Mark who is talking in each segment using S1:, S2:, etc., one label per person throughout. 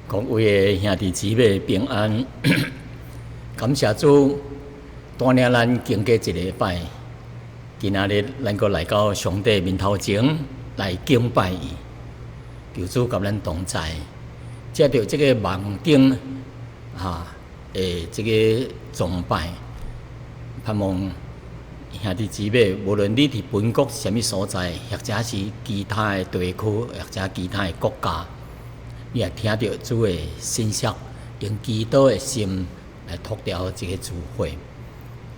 S1: 各位的兄弟姊妹平安，感謝主帶領咱經過一禮拜，今仔日咱閣來到上帝面頭前來敬拜伊，求主佮咱同在，藉著這个網頂哈的這个崇拜，盼望兄弟姊妹，無論你佇本國啥物所在，或者是其他的地區，或者其他的國家，你也聽著主的信息，用祈禱的心來托牢這个聚會，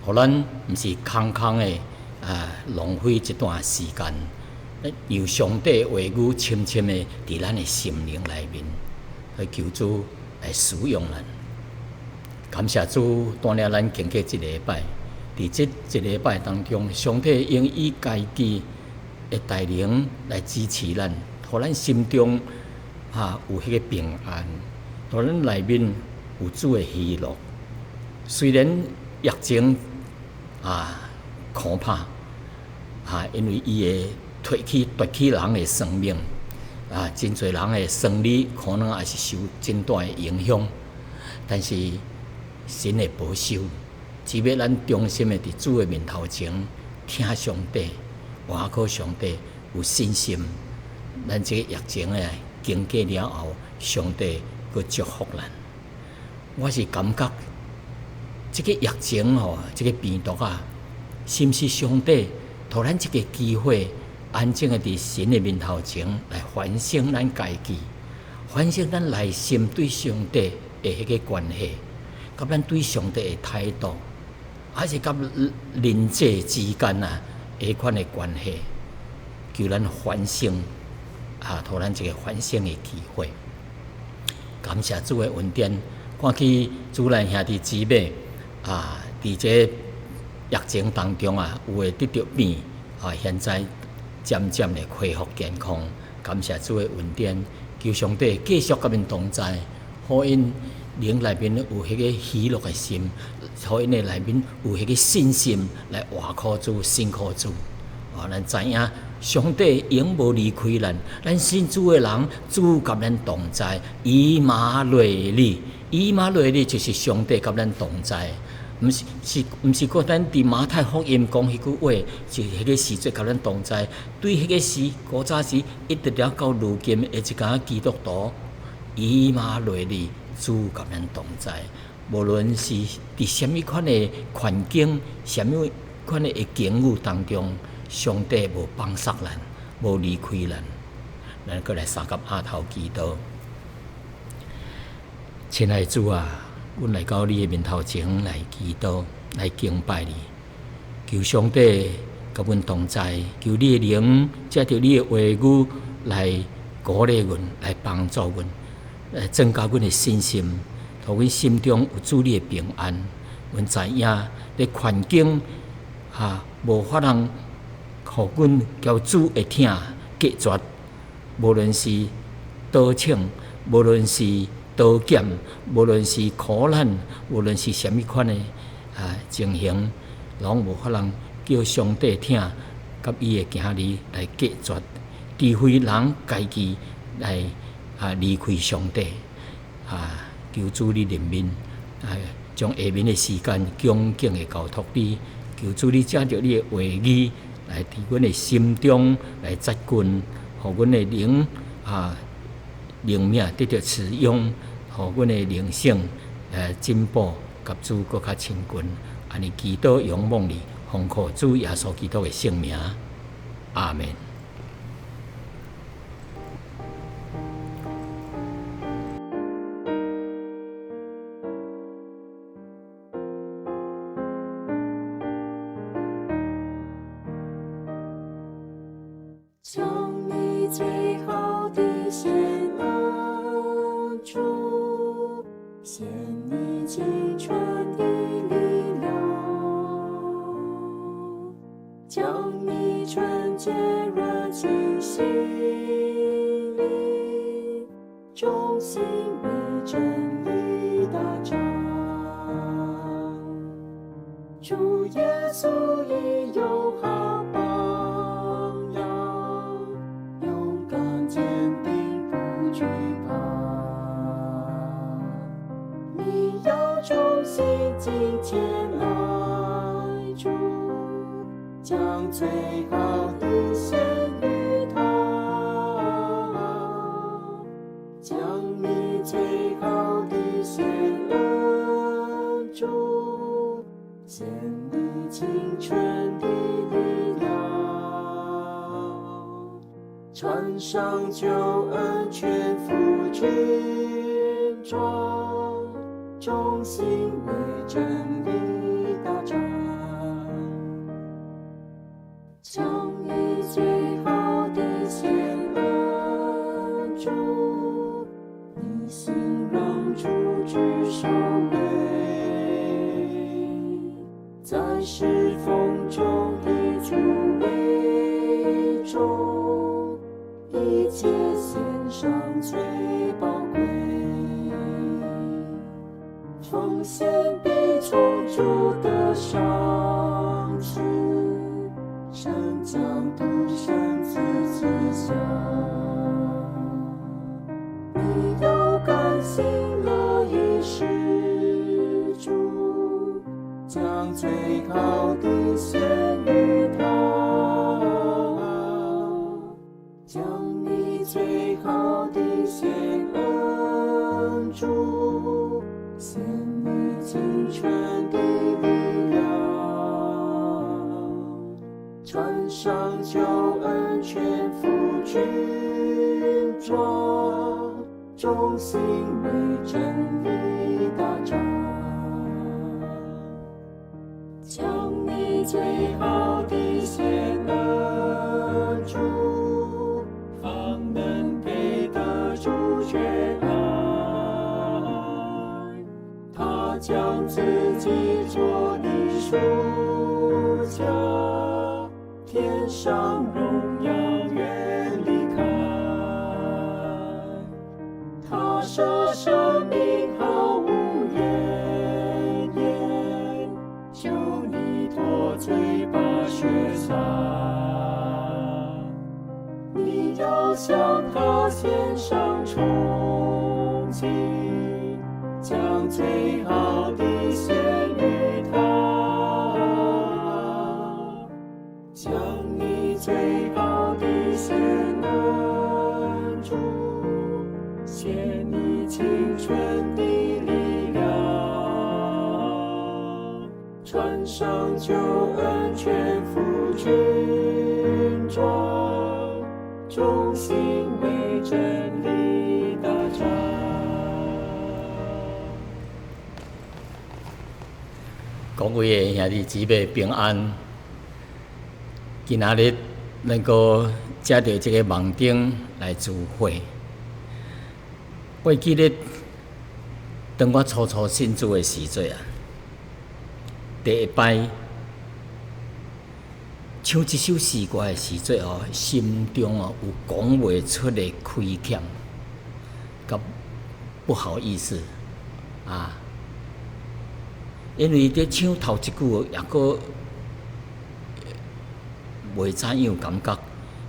S1: 予咱毋是空空的啊浪費這段時間，讓上帝話語深深的佇咱的心靈內面，去求主來使用咱。感謝主帶領咱經過這禮拜，佇這一禮拜當中，上帝用伊家己的帶領來支持咱，予咱心中啊有彼個平安，予咱內面有主的喜樂。雖然疫情啊可怕，啊，因為伊會提去奪去人的生命，啊，真濟人的生理可能也是受真大的影響，但是神會保守，只欲咱忠心的佇主的面頭前聽上帝，倚靠上帝，有信心，咱這個疫情的經過了後，上帝閣祝福咱。我是感覺，這個疫情吼，這個病毒啊，是毋是上帝予咱這個機會，安靜的佇神的面頭前來反省咱家己，反省咱內心對上帝的彼個關係，佮咱對上帝的態度，還是佮人際之間啊，彼款的關係，求咱反省。啊，予咱一個反省的機會。感謝主的恩典，看起主內兄弟姊妹啊，佇這疫情當中啊，有的得著病啊，現在漸漸的恢復健康。感謝主的恩典，求上帝繼續佮𪜶同在，予𪜶靈內面有彼個喜樂的心，予𪜶的內面有彼個信心來倚靠主、信靠主。啊，咱知影上帝永無離開咱，咱信主的人，主佮咱同在。以馬內利，以馬內利就是上帝佮咱同在，毋是是毋是閣咱佇馬太福音講彼句話，是彼个時陣佮咱同在。對彼个時古早時，一直了到如今的一寡基督徒，以馬內利，主佮咱同在。無論是佇啥物款的環境、啥物款的境遇當中，上帝無放捒咱，無離開咱，咱閣來相佮阿頭祈禱。親愛的主啊，阮來到你的面頭前來祈禱，來敬拜你。求上帝佮阮同在，求你的靈藉著你的話語來鼓勵阮，來幫助阮，來增加阮的信心，予阮心中有主你的平安。阮知影，佇環境哈無法通予阮佮主的疼隔絕，無論是刀槍，無論是刀劍，無論是苦難，無論是啥物款的啊情形，攏無法通叫上帝疼佮伊的囝兒來隔絕，除非人家己來啊離開上帝啊，求主你憐憫啊，將下面的時間恭敬的交託你，求主你藉著你的話語來佇阮的心中來扎根，予阮的靈啊靈命得著滋養，予阮的靈性來進步，佮主閣較親近。按呢祈禱仰望你，奉靠主耶穌基督的聖名，阿門。
S2: 將你最好的獻主，獻你青春的力量，將你純潔熱情心靈，忠心為真理打仗。主耶穌已有好榜樣，勇敢堅定不懼怕。將最好的獻與他，將你最好的獻恩主，獻你青春的力量，穿上救恩全副軍裝，忠心為真理打仗，將你最好的獻恩主，你心讓主居首位，在侍奉中以主為重，一切獻上最寶貴，奉獻必從主得賞賜，神將獨生子賜下。你要甘心樂意事主，將最好的獻與他，將你最好的獻恩主，獻你青春的力量，穿上救恩全副軍裝，忠心為真理打仗，將你最好的獻恩主，方能配得主眷愛。他將自己做你贖價，天上榮耀願離開。他捨生命毫無怨言，救你脫罪把血灑。你要向他獻上崇敬，將最好的獻與他，將你最好的獻恩主，獻你青春的力量，穿上救恩全副軍裝，忠心為真理打仗。
S1: 各位的兄弟姊妹平安。今仔日能夠藉著這个網頂來聚會。我記得當我初初信主的時陣啊，第一擺唱這首詩歌的時陣哦，心中哦有講袂出的虧欠，佮不好意思啊。因為佇唱頭一句，抑閣袂知影感覺，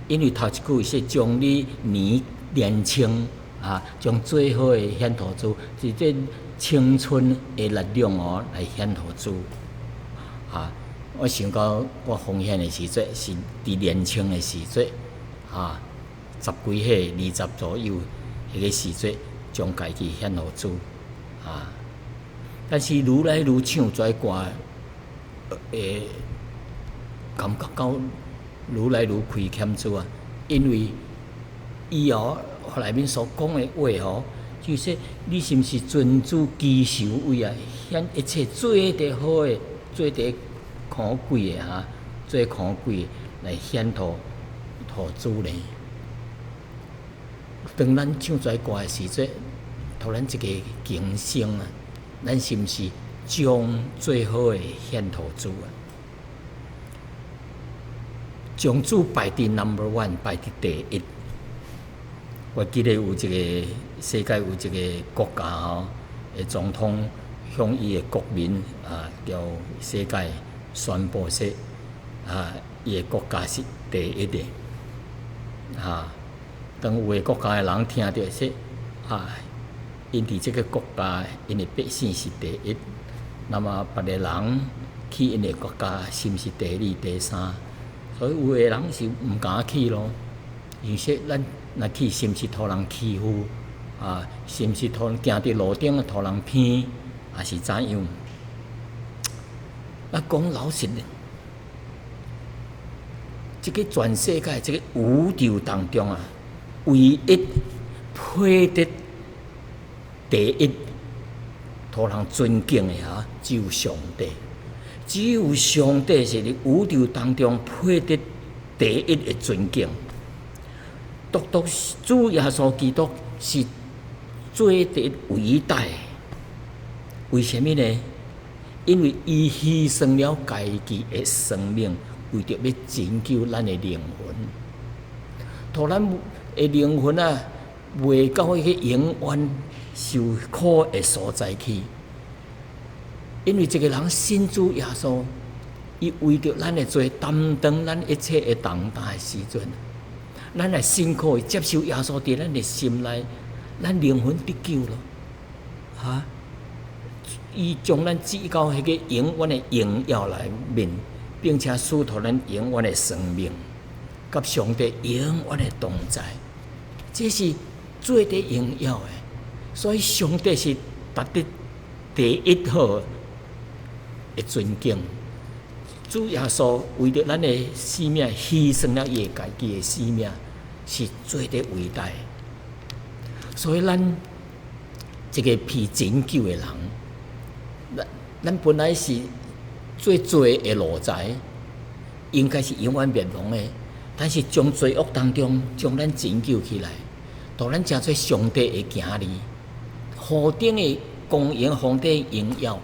S1: 因為頭一句是將你年年輕啊，將最好的獻予主，是這青春的力量哦來獻予主啊。我想到我奉獻的時陣是佇年輕的時陣啊，十幾歲、20左右彼个時陣，將家己獻予主啊。但是愈來愈唱這歌，會感覺到愈來愈虧欠主啊！因為伊哦內面所講的話哦，就是說你是毋是尊主祈求位啊，獻一切最得好的、最得可貴的哈，最可貴來獻予主呢？當咱唱這歌的時陣，予咱一個警醒啊！咱是毋是將最好的獻予主啊？將主擺佇 number one，擺佇第一。我記得有一個世界有一個國家吼，的總統向伊的國民啊，朝世界宣布說啊，伊的國家是第一的。啊，當有的國家的人聽著說啊，𪜶佇這個國家，𪜶的百姓是第一，那麼別个人去𪜶的國家，是毋是第二、第三？所以有的人是毋敢去咯。有說咱若去，是毋是予人欺負啊？是毋是予人行佇路頂予人騙，還是怎樣？啊，講老實的，這個全世界這個宇宙當中啊，唯一配得第一，予人尊敬的啊，只有上帝。只有上帝是佇宇宙當中配得第一的尊敬。獨獨主耶穌基督是最得偉大的。為啥物呢？因為伊犧牲了家己的生命，為著欲拯救咱的靈魂，予咱的靈魂啊，袂到彼個永遠受苦的所在去。因為一個人信主耶穌，伊為著咱的罪擔當咱一切的重擔的時陣，咱來信靠伊，接受耶穌佇咱的心內，咱靈魂得救咯，哈！伊將咱置到彼個永遠的榮耀內面，並且賜予咱永遠的生命，佮上帝永遠的同在，這是最得榮耀的。所以上帝是值得第一號的尊敬。主耶穌為著咱的生命犧牲了伊家己的生命，是最得偉大的。所以咱這個被拯救的人，咱本來是做罪的奴才，應該是永遠滅亡的。但是從罪惡當中將咱拯救起來，予咱成做上帝的兒女，何等的光榮，何等的榮耀。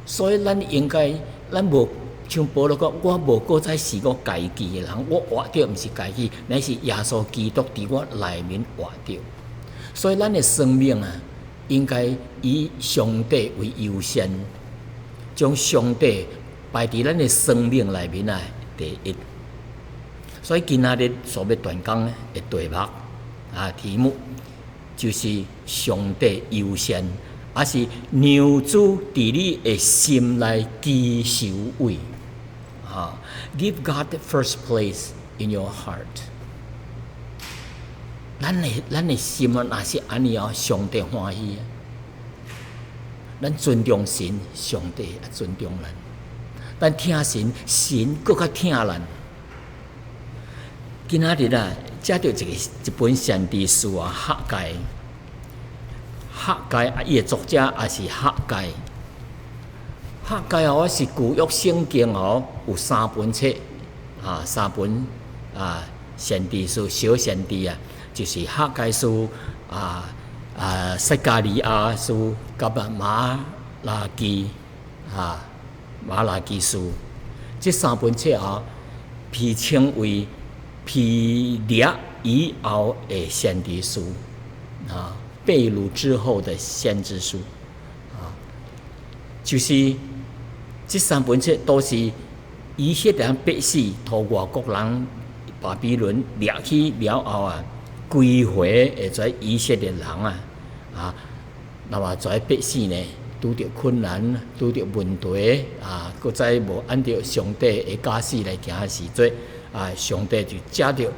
S1: 所以咱應該，咱無像保羅講，我無閣再是我家己的人，我活著毋是家己，乃是耶穌基督佇我內面活著。所以咱的生命啊，應該以上帝為優先，將上帝擺佇咱的生命內面啊第一。所以今仔日所欲傳講的題目啊，題目就是上帝優先，抑是讓主佇你的心內居首位。啊，Give God first place in your heart。咱的心啊，若是按呢哦，上帝歡喜啊。咱尊重神，上帝也尊重咱。咱疼神，神閣較疼咱。今仔日啊，遮著一本先知書啊，哈該。哈該啊，伊的作者也是哈該。哈該哦，是舊約聖經哦，有三本冊啊，三本啊先知書，小先知啊，就是哈該書啊，撒迦利亞書，佮瑪拉基啊，瑪拉基書，這三本冊啊，被稱為被掠以後的先知書啊，被擄之後的先知書啊，就是這三本冊都是以色列人百姓予外國人巴比倫掠去了後啊，歸回的這以色列人啊，啊，那麼這百姓呢，拄著困難，拄著問題啊，閣再無按著上帝的教示來行的時陣，啊，上帝就藉著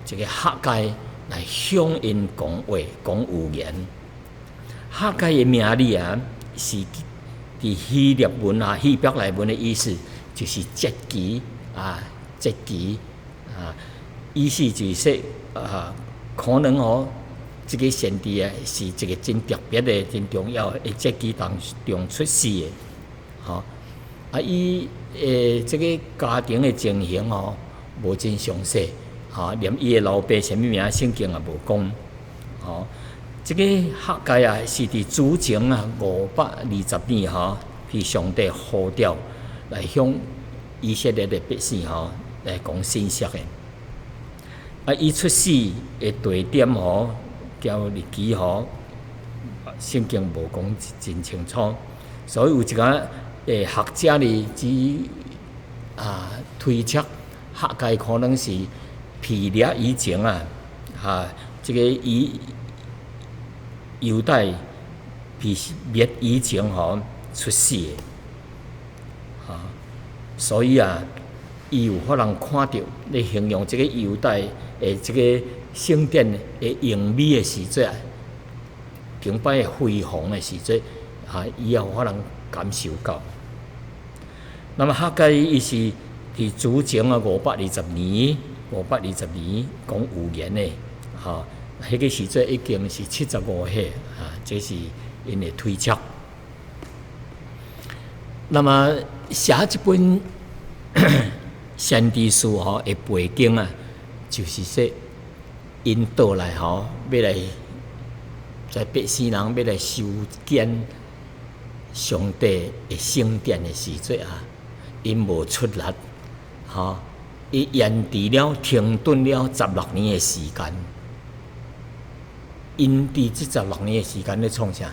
S1: 這個哈該來向𪜶講話、講預言。哈該的名字啊，是佇希臘文啊、希伯來文的意思，就是節期啊、節期啊，意思就是說啊，可能哦，這個先知啊，是一個真特別的、真重要的節期當中出世的，吼。啊，伊的這個家庭的情形哦，無真詳細，吼，連伊的老爸啥物名，聖經也無講，吼。這個哈該啊，是佇主前啊520年吼，被上帝呼召來向以色列的百姓吼來講信息的。啊，伊出世的地點吼，佮日期吼，聖經無講真清楚，所以有一寡的學者呢，只啊推測哈該可能是被掠以前啊，哈，這個以猶大被滅以前吼出世的，哈，所以啊，伊有予人看著，咧形容這个猶大的這个聖殿的榮美的時節啊，頂擺的輝煌的時節啊，伊也有予人感受到。那麼哈該伊是佇主前啊五百二十年，五百二十年講預言的，吼，彼个時節已經是75歲啊，這是𪜶的推測。那麼寫這本先知書吼的背景啊，就是說，𪜶倒來吼，欲來遮百姓人欲來修建上帝的聖殿的時節啊，𪜶無出力，吼，伊延遲了、停頓了十六年的時間。𪜶佇這十六年的時間咧創啥？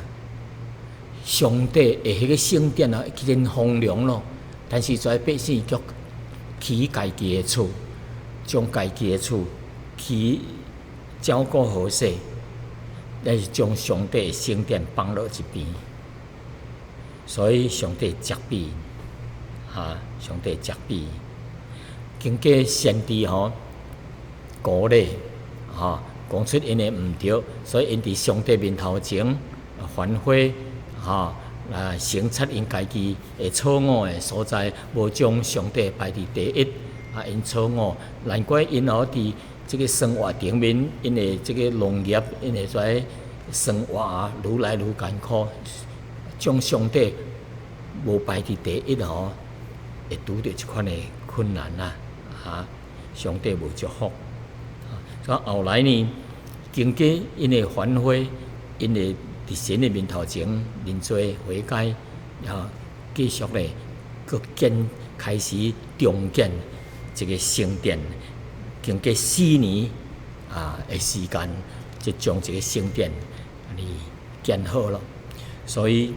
S1: 上帝的彼个聖殿啊，真荒涼咯。但是遮百姓卻起家己的厝，將家己的厝起照顧好勢，但是將上帝的聖殿放落一邊，所以上帝責備，哈，上帝責備。經過先知吼鼓勵，吼講出𪜶的毋對，所以𪜶佇上帝面頭前反悔，吼啊，省察𪜶家己的錯誤的所在，無將上帝排佇第一，啊，𪜶錯誤，難怪𪜶吼佇這个生活頂面，𪜶的這个農業，𪜶的這生活啊，愈來愈艱苦，將上帝無排佇第一吼，會拄著這款的困難啊！啊，上帝無祝福。所以後來呢，經過𪜶的反悔，𪜶的佇神的面頭前認罪悔改，然後繼續咧，閣建開始重建這個聖殿。經過4年啊的時間，就將這個聖殿按呢建好了。所以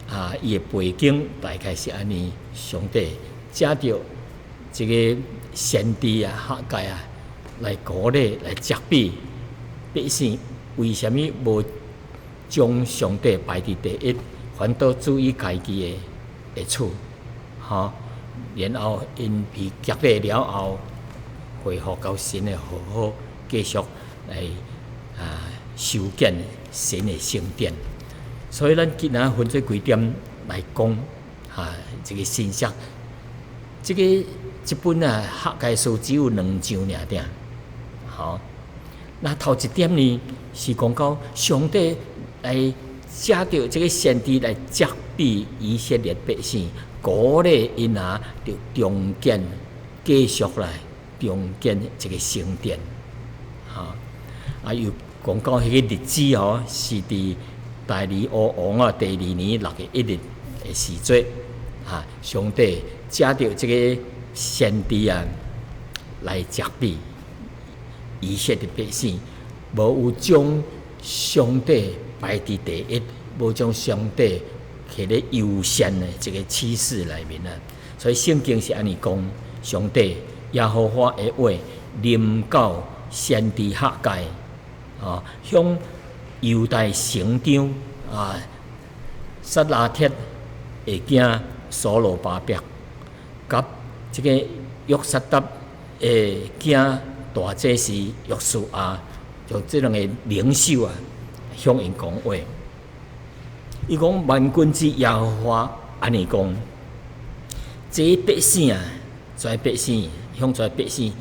S1: 啊，伊的背景大概是按呢，上帝藉著這个先知啊、哈該啊來鼓勵、來責備百姓，為啥物無將上帝排佇第一，反倒注意家己的厝，吼，然後𪜶被激勵了後，恢復到神的和好，繼續來啊修建神的聖殿。所以咱今仔分做幾點來講，啊，這个信息，這个這本啊哈該書只有兩章爾爾，吼。那頭一點呢，是講到上帝來藉著這个先知來責備以色列百姓，鼓勵𪜶啊，著重建，繼續來重建這个聖殿，吼。啊，又講到彼个日子吼，是佇大利烏王啊第二年6月1日的時節，啊，上帝藉著這个先知啊來責備以色列百姓，無有將上帝排佇第一，無將上帝摕咧優先的這个次序內面啊。所以聖經是按呢講，上帝耶和華的話臨到先知哈該，啊，向猶大省長啊，撒拉鐵的囝所羅巴伯，佮這个約薩達的囝大祭司約書亞，就這兩個領袖啊，向𪜶講話。伊講萬軍之耶和華按呢講，這百姓啊，遮百姓向遮百姓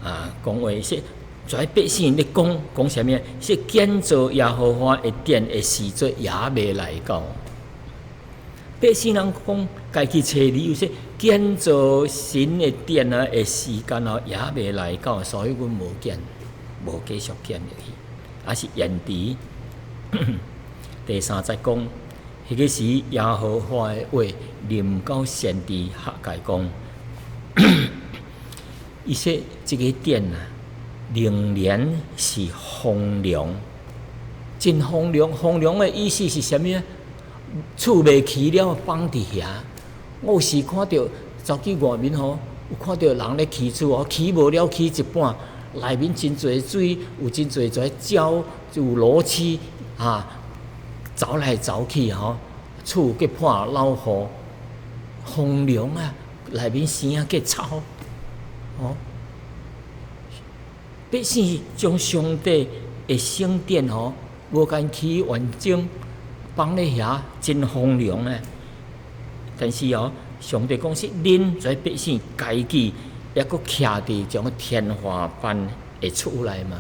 S1: 啊講話，說遮百姓咧講講啥物？說建造耶和華的殿的時節猶未來到。百姓人講，家己揣理由說建造神的殿啊的時間哦，猶未來到，所以阮無建，無繼續建落去，抑是延遲。第三節講，彼个時耶和華的話臨到先知哈該講，伊說這个殿啊，仍然是荒涼，真荒涼。荒涼的意思是啥物啊？厝未起了，放佇遐。我有時看著走去外面吼，有看著人咧起厝哦，起無了起一半，內面真濟水，有真濟濟鳥，有螺螄啊，走來走去吼，厝閣破落雨，荒涼啊，內面生啊閣臭。哦，百姓將上帝的聖殿吼，無共起完整，放咧遐真荒涼啊！但是哦，上帝講是恁這百姓家己抑閣徛佇這種天花板的厝內嘛。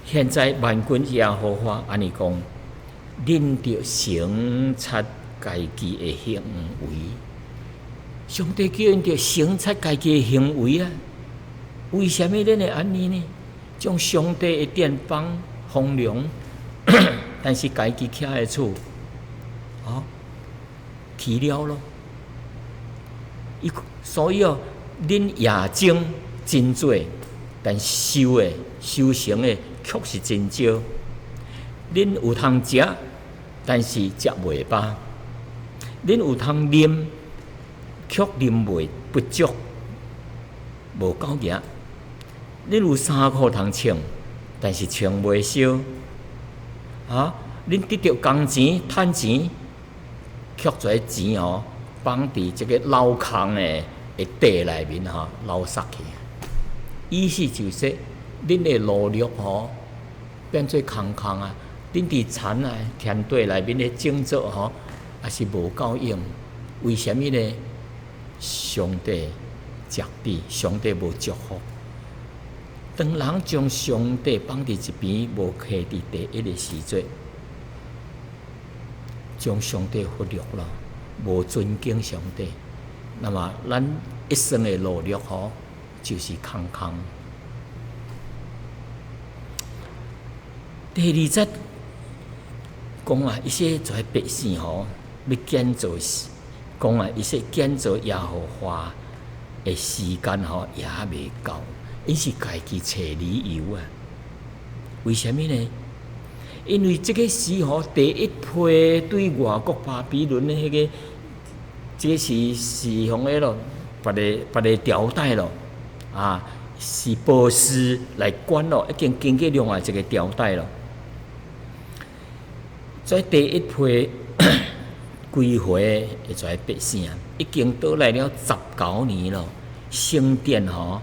S1: 現在萬軍耶和華按呢講，恁著省察家己的行為。上帝叫𪜶著省察家己的行為啊！為啥物恁會按呢呢？將上帝的殿放荒涼，但是家己徛的厝，哦，起了囉。伊所以哦，恁夜種真濟，但收的收成的卻是真少。恁有通食，但是食袂飽；恁有通啉，卻啉袂不足，無夠額。恁有衫褲通穿，但是穿袂燒。啊！恁得著工錢、趁錢，卻這錢哦，放佇這个鏤空的地內面吼，流失去。意思就是說，恁的勞力吼變做空空啊！恁佇田啊田地內面的種作吼，也是無夠用。為啥物呢？上帝責備，上帝無祝福。當人將上帝放佇一邊，無揢佇第一的時陣，將上帝忽略了，無尊敬上帝，那麼咱一生的努力吼，就是空空。第二節講啊，一些這百姓吼，欲建造，講啊，一些建造耶和華的時間吼，也未到。𪜶是家己揣理由啊？為啥物呢？因為這个時吼，第一批對外國巴比倫的彼个，這个是向彼囉，別个朝代咯，啊，是波斯來管咯，已經經過另外一個朝代咯。這第一批歸回的這百姓啊，已經倒來了19年咯，聖殿吼。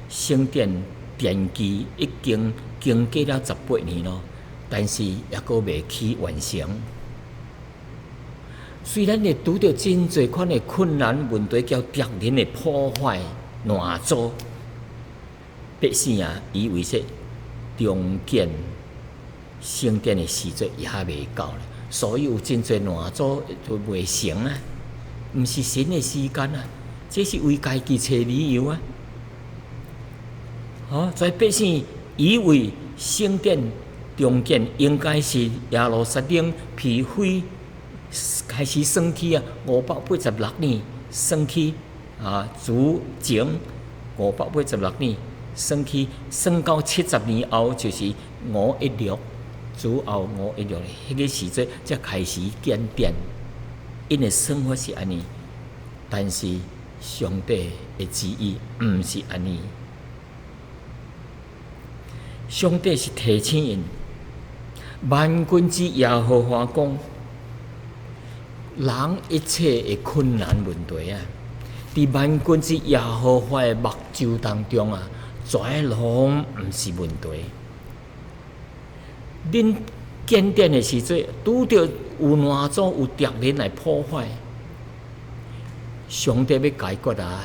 S1: 聖殿奠基已經經過了18年咯，但是猶閣未起完成。雖然會拄著真濟款的困難問題，叫敵人的破壞、攔阻，百姓啊，以為說重建聖殿的時陣猶未到咧，所以有真濟攔阻就袂成啊。毋是神的時間啊，這是為家己揣理由啊。哦，這百姓以為聖殿重建應該是耶路撒冷被毀開始算起啊，586年算起啊，主前586年算起，算到70年後就是516，主後516，彼个時陣才開始建殿。𪜶的算法是按呢，但是上帝的旨意毋是按呢。上帝是提醒𪜶，萬軍之耶和華講，人一切的困難問題啊，佇萬軍之耶和華的目睭當中啊，這攏毋是問題。恁建殿的時陣，拄著有攔阻，有敵人來破壞，上帝欲解決啊，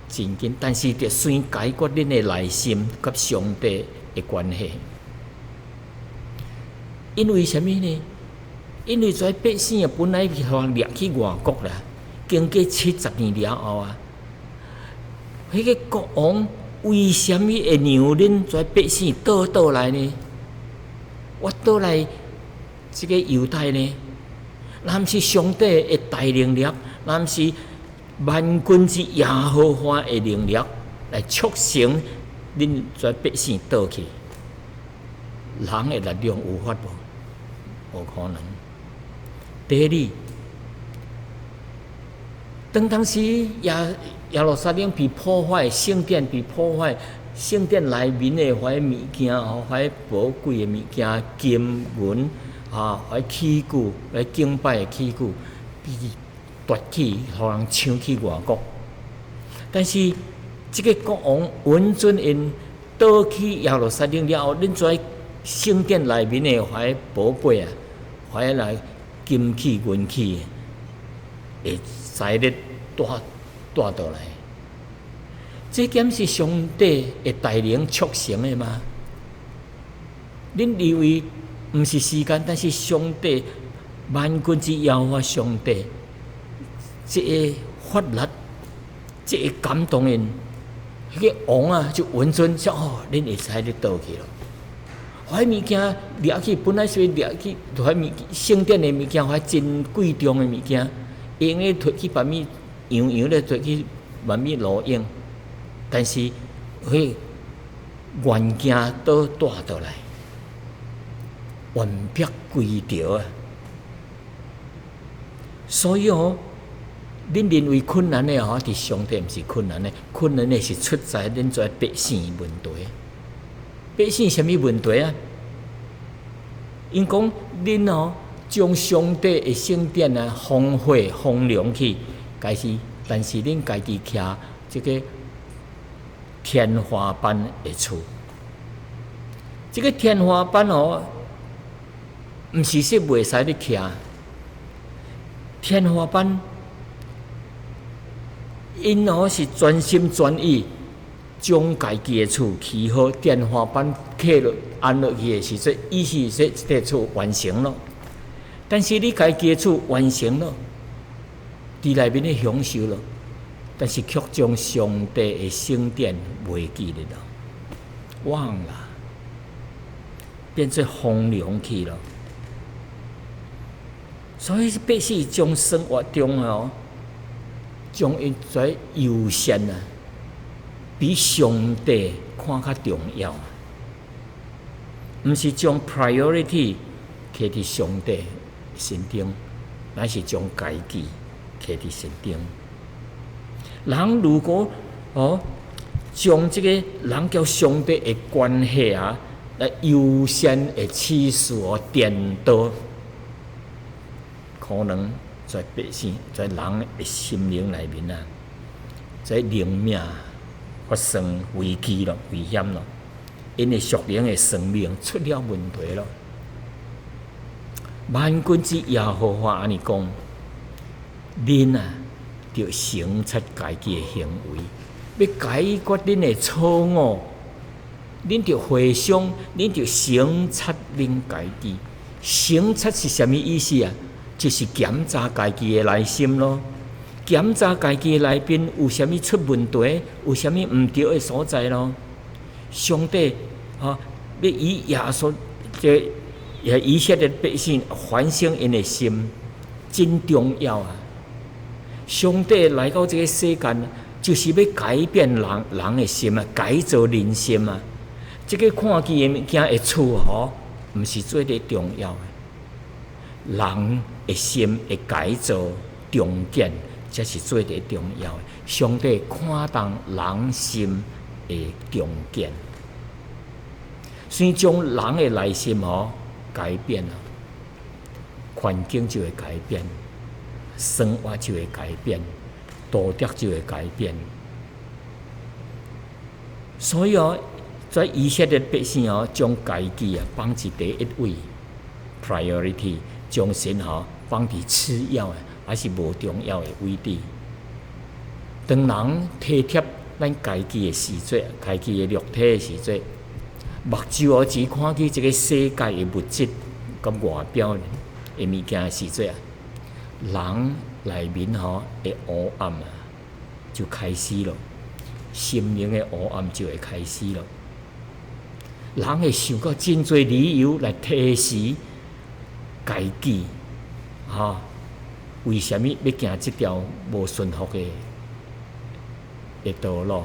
S1: 真緊，但是著先解決恁的內心佮上帝的關係。因為啥物呢？因為這百姓啊，本來予人掠去外國啦，經過70年了後啊，彼个國王為啥物會讓恁這百姓倒倒來呢？我倒來這个猶太呢？若毋是上帝的大能力，若毋是萬軍之耶和華的能力來促成恁這百姓倒去，人的力量有法無？無可能。第二，當時耶路撒冷被破壞，聖殿被破壞，聖殿內面的彼物件吼，彼寶貴的物件，金銀啊，彼器具，彼敬拜的器具，被奪去，予人搶去外國。但是這个國王允准𪜶倒去耶路撒冷了後，恁遮聖殿內面的遐寶貝啊，遐來金器銀器會使咧帶帶倒來。這敢是上帝的帶領促成的嗎？恁認為毋是時間，但是上帝萬軍之耶和華上帝，這个發力，這个感動𪜶，彼个王啊就允准說哦，恁會使咧倒去咯。彼物件掠去，本來是掠去，彼物聖殿的物件，彼真貴重的物件，用咧提去別物，洋洋咧提去別物路用，但是彼原件都帶倒來，完璧歸趙啊！所以哦，恁認為困難的吼，佇上帝毋是困難的，困難的是出在恁遮百姓問題。百姓啥物問題啊？𪜶講恁哦，將上帝的聖殿啊荒廢荒涼去，該是，但是恁家己徛這个天花板的厝，這个天花板哦，毋是說袂使你徛。天花板，𪜶哦是全心全意將家己的厝起好，天花板砌落安落去的時陣，意思是說這个厝完成咯。但是你家己的厝完成咯，佇內面咧享受咯，但是卻將上帝的聖殿袂記得咯，忘啦，變做荒涼去咯。所以百姓將生活中哦，將𪜶遮優先啊，比上帝看較重要，毋是將 priority 放佇上帝身頂，乃是將家己放佇身頂。人如果哦，將這個人佮上帝的關係啊，來優先的次序哦顛倒，可能在百姓在人的心靈內面啊，在靈命發生危機咯、危險咯，𪜶的屬靈的生命出了問題咯。萬軍之耶和華按呢講：恁啊，著省察家己的行為，欲解決恁的錯誤，恁著回想，恁著省察恁家己。省察是啥物意思啊？就是檢查家己的內心咯，檢查家己的內邊有啥物出問題，有啥物毋對的所在咯。上帝啊，欲以耶穌這以色列百姓反省𪜶的心，真重要啊！上帝來到這个世間，就是欲改變人人的心啊，改造人心啊。這个看見的物件的厝吼，毋是最咧重要的。人的心的改造重建，才是最咧重要的。上帝看重人心的重建，先將人的內心吼改變了，環境就會改變，生活就會改變，道德就會改變。所以哦，在以色列百姓哦，將家己啊放佇第一位，priority，將神吼放佇次要的，還是無重要的位置。當人體貼咱家己的時陣，家己的肉體的時陣，目睭哦只看見這个世界的物質佮外表的物件的時陣啊，人內面吼的黑暗啊就開始咯，心靈的黑暗就會開始咯。人會想到真濟理由來推辭家己，吼，為啥物欲行這條無順服的道路？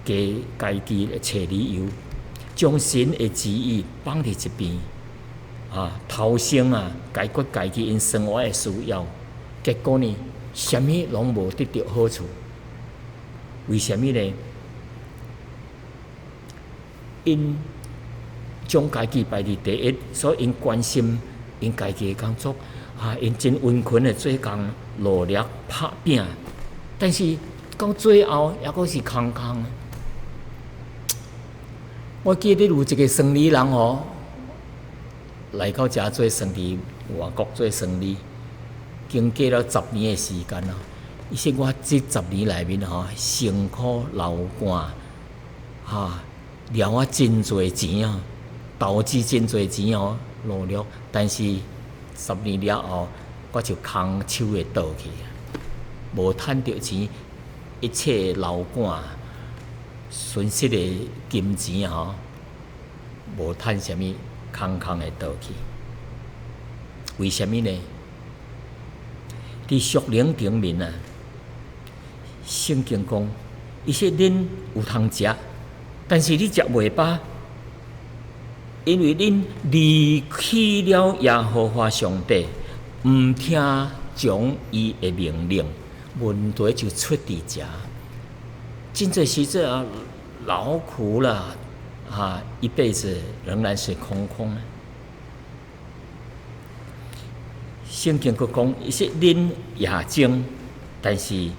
S1: 給家己揣理由，將神的旨意放佇一邊，啊，偷生啊，解決家己𪜶生活的需要，結果呢，啥物攏無得著好處。為啥物呢？𪜶將家己排佇第一，所以𪜶關心𪜶家己的工作，啊，𪜶真殷勤的做工，努力拍拚，但是到最後猶閣是空空。我記得有一個生理人吼，來到遮做生理，外國做生理，經過了十年的時間啊。伊說我這十年內面吼，辛苦流汗，哈，了我真濟錢啊，投資真濟錢哦，努力，但是十年了後，我就空手的倒去，無趁著錢，一切流汗損失的金錢吼，無趁啥物，空空的倒去。為啥物呢？佇屬靈頂面啊，聖經講，伊說恁有通食，但是你食袂飽，因為恁離棄了耶和華上帝，毋聽從伊的命令，問題就出佇遮。真濟時陣啊，勞苦啦，啊，一輩子仍然是空空。聖經閣講，伊說恁也種，但是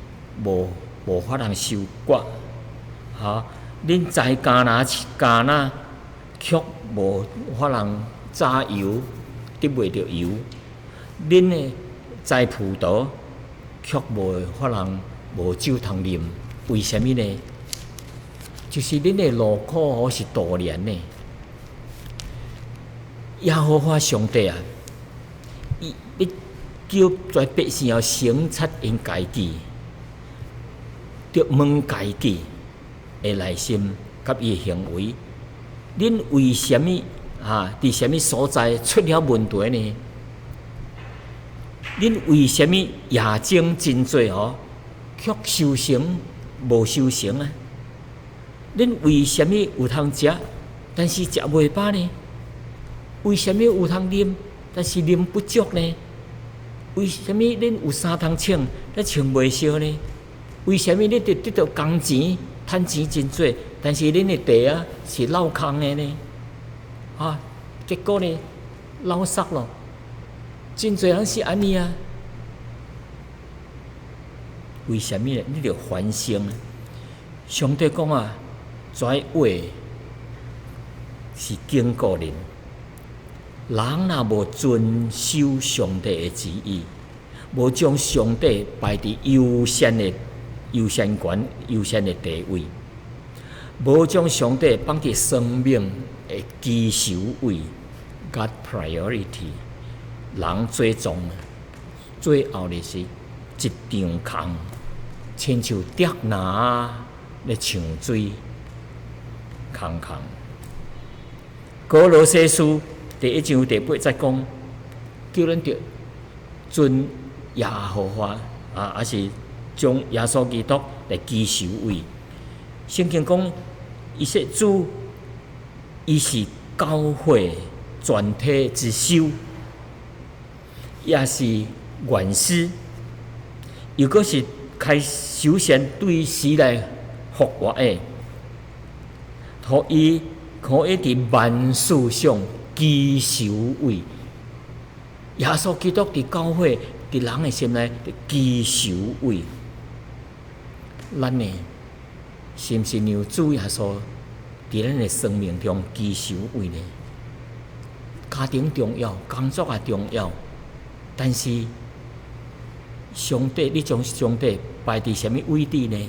S1: 無法通收割，哈！恁栽橄欖橄欖，卻無法通榨油，得袂著油。恁呢栽葡萄，卻無法通無酒通啉。為啥物呢？就是恁的勞苦是徒然的。耶和華上帝啊，伊欲叫全百姓要省察𪜶家己，著問家己的內心佮伊的行為。恁為啥物啊？佇啥物所在出了問題呢？恁為啥物也種真濟吼，卻收成無收成啊？恁為啥物有通食，但是食袂飽呢？為啥物有通啉，但是啉不足呢？為啥物恁有衫通穿，但穿袂燒呢？為啥物你得得著工錢，趁錢真濟，但是恁的地啊是落空的呢？啊，結果呢，落塞咯。真濟人是按呢啊。為啥物呢？你著反省。上帝講啊，這話是警告恁，人若無遵守上帝的旨意，無將上帝擺佇優先的優先權、優先的地位，無將上帝放佇生命的基首位（God priority），人最終最後就是一場空，親像竹籃咧搶水，空空。歌羅西書第一章第八節講，叫咱著尊耶和華啊，抑是將耶穌基督來居首位。聖經講，伊說主，伊是教會全體之首，也是元始，又閣是開首先對死來復活的，予伊可以佇萬事上居首位。耶穌基督佇教會，佇人的心內居首位。咱呢，是毋是讓主耶穌佇咱的生命中居首位呢？家庭重要，工作也重要，但是上帝，你將上帝擺佇啥物位置呢？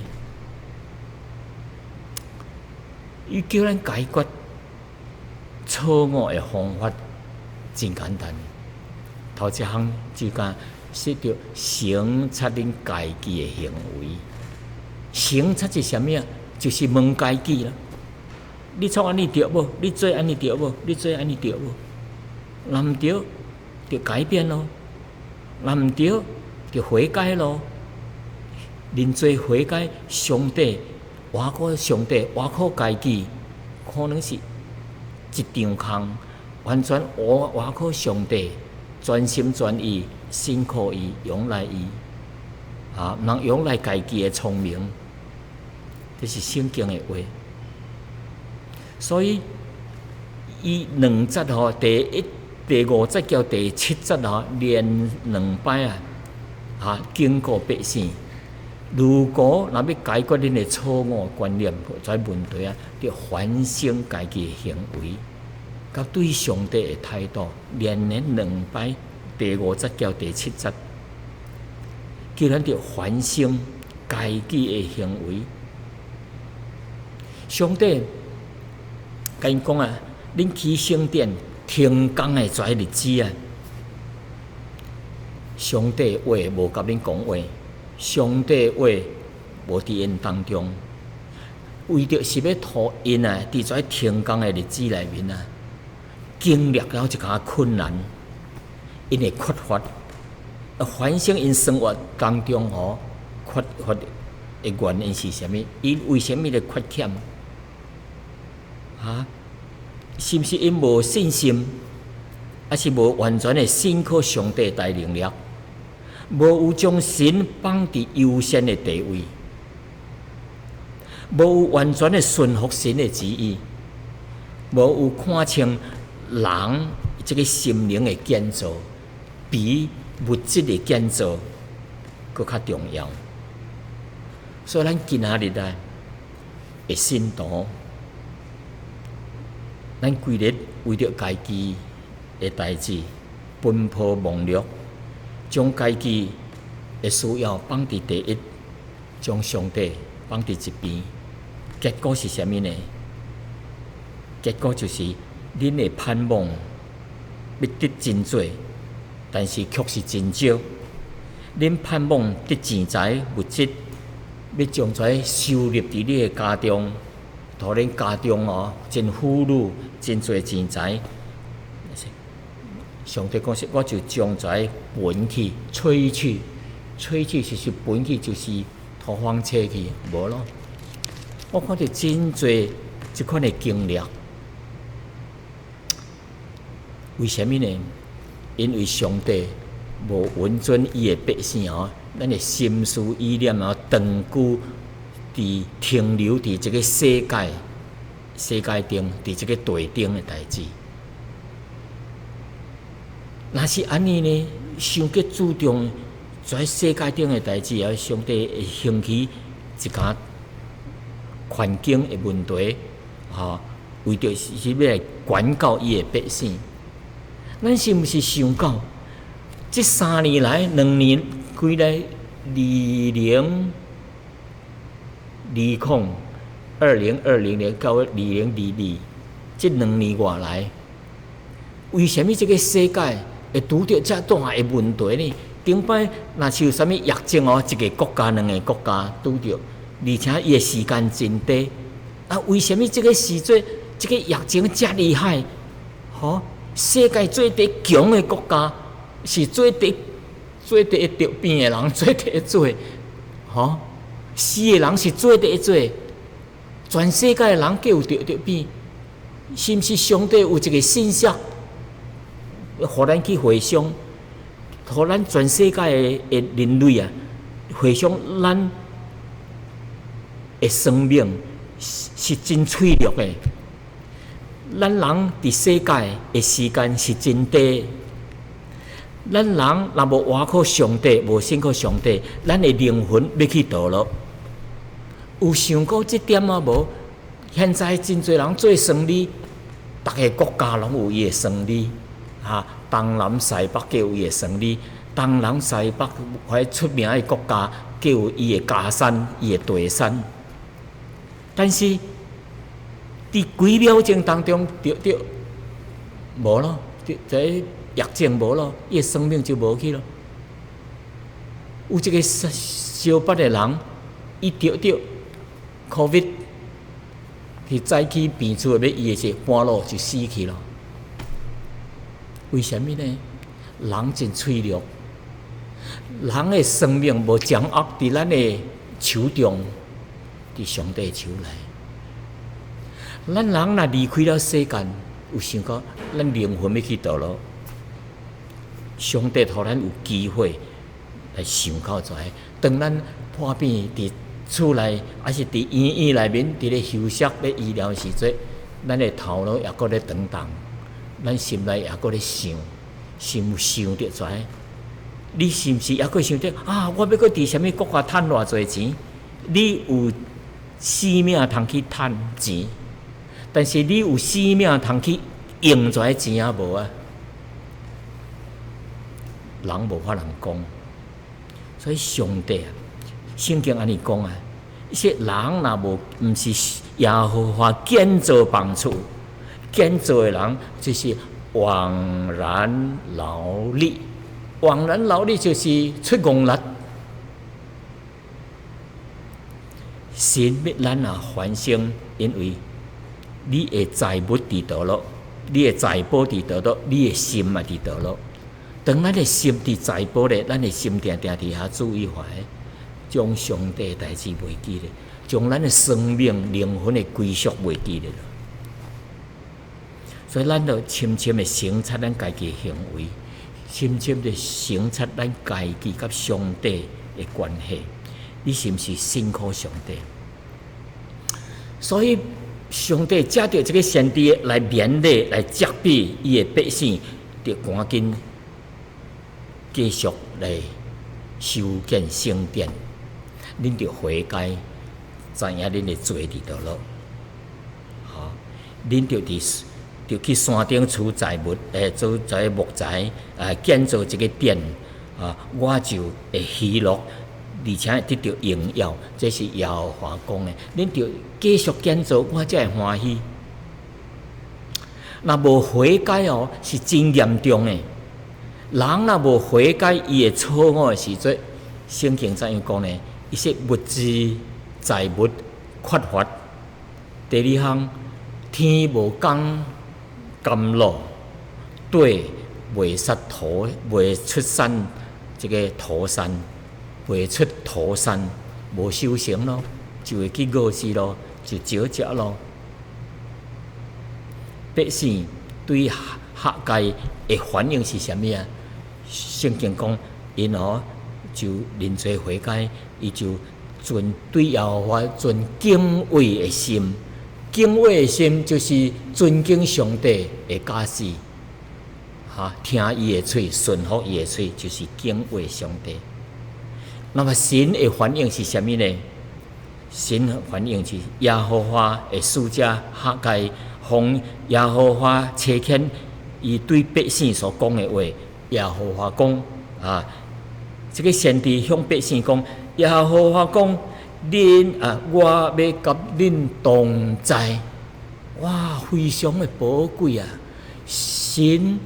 S1: 伊叫咱解決錯誤的方法真簡單。頭一項就講說著省察恁家己的行為。省察是啥物啊？就是問家己啦。你創按呢對無？你做按呢對無？你做按呢對無？若毋對，就改變咯；若毋對，就悔改咯。認罪悔改，上帝倚靠上帝，倚靠家己，可能是一場空。完全倚靠上帝，全心全意信靠伊，仰賴伊，啊，毋通仰賴家己的聰明。這是聖經的話。所以，伊兩節吼，第一、第五節到第七節吼，連兩擺啊，啊，警告百姓，如果若欲解決恁的錯誤觀念，這問題啊，著反省家己的行為，佮對上帝的態度，連連兩擺，第五節到第七節，叫咱著反省家己的行為。上帝共𪜶講啊，恁起聖殿停工的這日子啊，上帝話無共恁講話，上帝話無佇𪜶當中，為著是欲予𪜶啊，佇這停工的日子內面啊，經歷了一寡困難，𪜶會缺乏，反省𪜶生活當中吼缺乏的原因是啥物？𪜶為啥物會缺欠？啊？是毋是𪜶無信心，抑是無完全的信靠上帝大能力？無有將神放佇優先的地位，無有完全的順服神的旨意，無有看清人這个心靈的建造，比物質的建造閣較重要。所以咱今仔日啊，的信徒，咱規日為著家己的代誌奔波忙碌，將家己的需要放佇第一，將上帝放佇一邊，結果是啥物呢？結果就是恁的盼望欲得真濟，但是卻是真少。恁盼望得錢財物質，欲將這收入佇你的家中，予恁家中哦真富裕，真濟錢財。上帝講說，我就將這分去，吹去，吹去就是分去，就是土風車去，無咯。我看著真濟這款的經歷，為啥物呢？因為上帝無允准伊的百姓哦，咱的心思意念哦，長久佇停留佇這个世界、世界頂，佇這个地頂的代誌。若是按呢呢，傷過注重這世界頂的代誌啊，上帝會興起一個環境的問題，吼，為著是欲來管教伊的百姓。咱是毋是想到，這3年來，2年幾來，2020，2020年到2022，這2年外來，為啥物這个世界會拄著遮大的問題呢？頂擺若是有啥物疫症哦，一个國家、兩个國家拄著，而且伊的時間真短。啊，為啥物這个時陣，這个疫情遮厲害？吼，世界做佇強的國家，是做佇做佇會得病的人，做佇做，吼，死的人是做佇做，全世界的人皆有得著病，是毋是上帝有一个信息，予咱去回想，予咱全世界的人類啊，回想咱的生命是真脆弱的。咱人佇世界的時間是真短。咱人若無倚靠上帝，無信靠上帝，咱的靈魂欲去佗落？有想過這點啊無？現在真濟人做生理，逐个國家攏有伊的生理，哈，東南西北各有伊的生理，東南西北遐出名的國家各有伊的家產，伊的地產。但是，佇幾秒鐘當中，著著無咯，這疫症無咯，伊的生命就無去咯。有一个相捌的人，伊著著 COVID，去早起病厝欲醫的時，半路就死去咯。為啥物呢？人真脆弱，人的生命無掌握佇咱的手中，佇上帝手內。咱人若離開了世間，有想過咱靈魂欲去佗落？上帝予咱有機會來想到這，當咱破病佇厝內，抑是佇醫院內面，佇咧休息咧醫療時陣，咱的頭腦抑閣咧轉動，咱心內抑閣咧想，想想著這，你是毋是猶閣想著啊？我欲閣佇啥物國家趁偌濟錢？你有生命通去趁錢，但是你有生命通去用這錢啊無啊？人無法通講，所以上帝啊，聖經按呢講啊，伊說人若無毋是耶和華建造房厝，建造的人就是枉然勞力，枉然勞力就是出戇力。神欲咱啊反省，因為你的財物佇佗落，你的財寶佇佗落，你的心嘛佇佗落。當咱的心佇財寶咧，咱的心定定佇遐注意看，將上帝的代誌袂記咧，將咱的生命靈魂的歸屬袂記咧。所以咱著深深的省察咱家己的行為，深深的省察咱家己佮上帝的關係。你是毋是信靠上帝？所以上帝藉著這個先知來勉勵、來責備伊的百姓，著趕緊繼續來修建聖殿。恁著悔改，知影恁的罪佇佗落。吼，恁著佇著去山頂取財物，做這木材，建造這個殿，啊，我就會喜樂。而且會得著榮耀，這是耶和華講的。恁著繼續建造，我才會歡喜。若無悔改哦，是真嚴重的。人若無悔改，伊的錯誤的時陣，聖經怎樣講呢？伊說物質財物缺乏。第二項，天無降甘露，地袂出土，袂出產這個土產。袂出土產，無收成咯，就會去餓死咯，就少食咯。百姓對哈該的反應是啥物啊？聖經講，𪜶哦就認罪悔改，伊就存對耶和華存敬畏的心，敬畏的心就是尊敬上帝的教示，哈，聽伊的喙，順服伊的喙，就是敬畏上帝。那麼神的反應是啥物呢？神的反應是耶和華的使者哈該奉耶和華差遣伊對百姓所講的話。耶和華講啊，這個先知向百姓講：耶和華講，恁啊，我欲佮恁同在。哇，非常的寶貴啊！神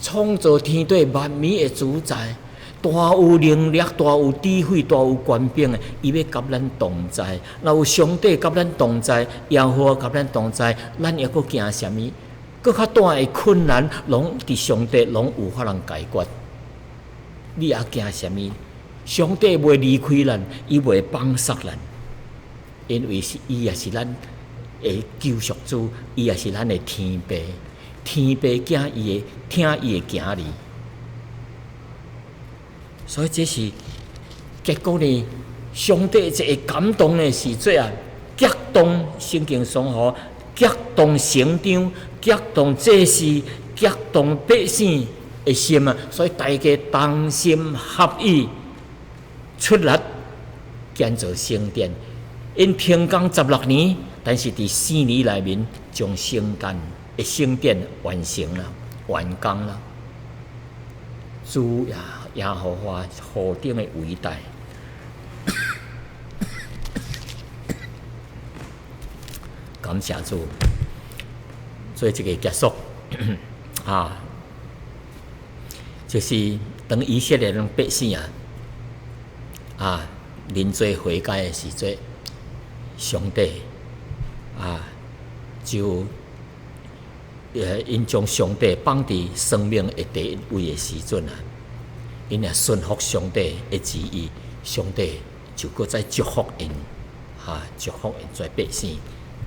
S1: 創造天地萬物的主宰。大有能力、大有智慧、大有權柄的，伊欲佮咱同在。若有上帝佮咱同在，耶和華佮咱同在，咱猶閣驚啥物？閣較大的困難，攏佇上帝攏有法通解決。你猶驚啥物？上帝袂離開咱，伊袂放捒咱，因為是伊也是咱的救贖主，伊也是咱的天父，天父囝伊會疼伊的囝兒。所以這是結果呢？上帝一個感動的時陣啊，激動聖經說吼，激動省長，激動祭司，激動百姓的心啊！所以大家同心合意出力建造聖殿。𪜶停工16年，但是佇4年內面將聖殿的聖殿完成了，完工了。主啊，耶和華何等的偉大！感謝主，所以這個結束啊，就是當以色列人百姓啊，啊認罪悔改的時陣，上帝啊就𪜶將上帝放佇生命的第一位的時陣啊，𪜶若順服上帝的旨意，上帝就閣再祝福𪜶，哈，祝福𪜶這百姓。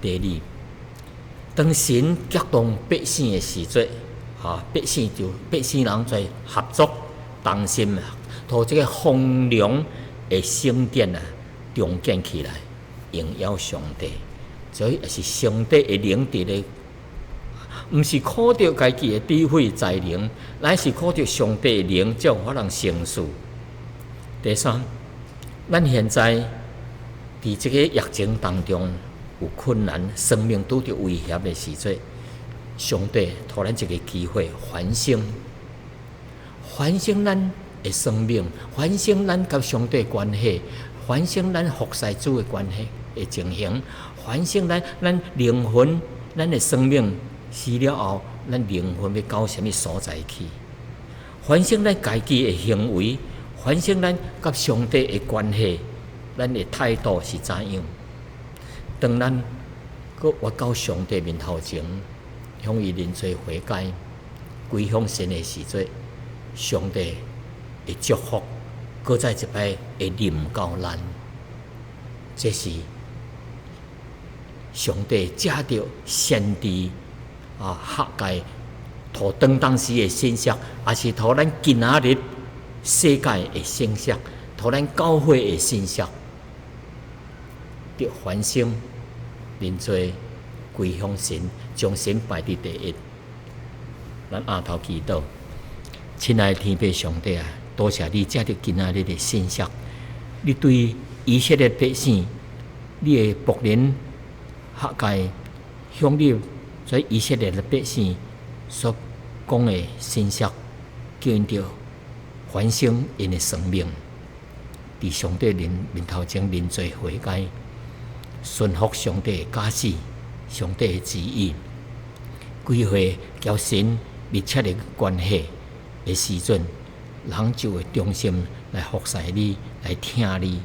S1: 第二，當神激動百姓的時陣，哈，百姓就百姓人在合作同心啊，予這個荒涼的聖殿啊重建起來，榮耀上帝。所以也是上帝的靈佇咧。毋是靠著家己的智慧才能，乃是靠著上帝的靈才有法通成事。第三，咱現在佇這個疫情當中有困難，生命拄著威脅的時陣，上帝予咱一個機會反省，反省咱的生命，反省咱佮上帝關係，反省咱服侍主的關係的情形，反省咱靈魂、咱的生命死了後，咱靈魂欲到啥物所在去？反省咱家己的行為，反省咱佮上帝的關係，咱的態度是怎樣？當咱閣活到上帝面頭前，向伊認罪悔改，歸向神的時陣，上帝的祝福，閣再一擺會臨到咱。這是上帝藉著先知啊，哈該予當當時的信息，也是予咱今仔日世界的信息，予咱教會的信息，著反省、認罪、歸向神，將神擺佇第一。咱阿頭祈禱，親愛的天父上帝啊，多謝你藉著今仔日的信息，你對以色列百姓，你的僕人哈該向你這以色列的百姓所講的信息，叫𪜶著反省𪜶的生命，佇上帝面頭前認罪悔改，順服上帝的教示、上帝的旨意，歸回佮神密切的關係的時陣，人就會忠心來服侍你，來疼你。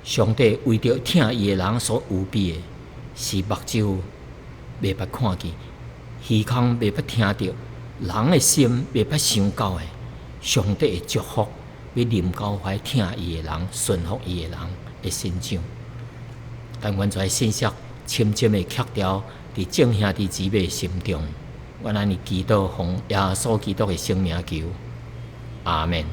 S1: 上帝為著疼伊的人所預備的，是目睭袂捌看見，耳孔袂捌聽著，人的心袂捌想到的，上帝的祝福欲臨到遐疼伊的人、順服伊的人的身上。但願這信息深深的刻牢佇眾兄弟姊妹心中。阮按呢祈禱，奉耶穌基督的聖名求，阿門。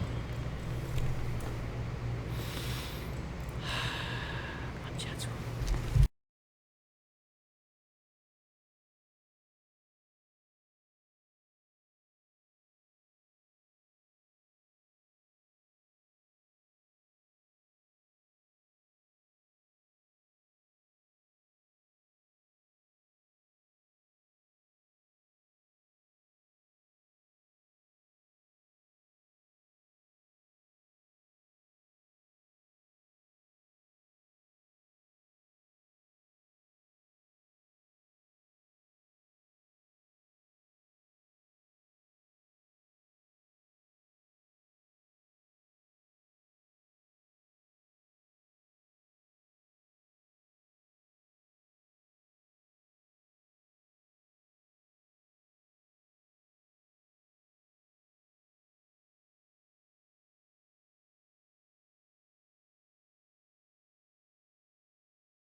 S1: 感謝主。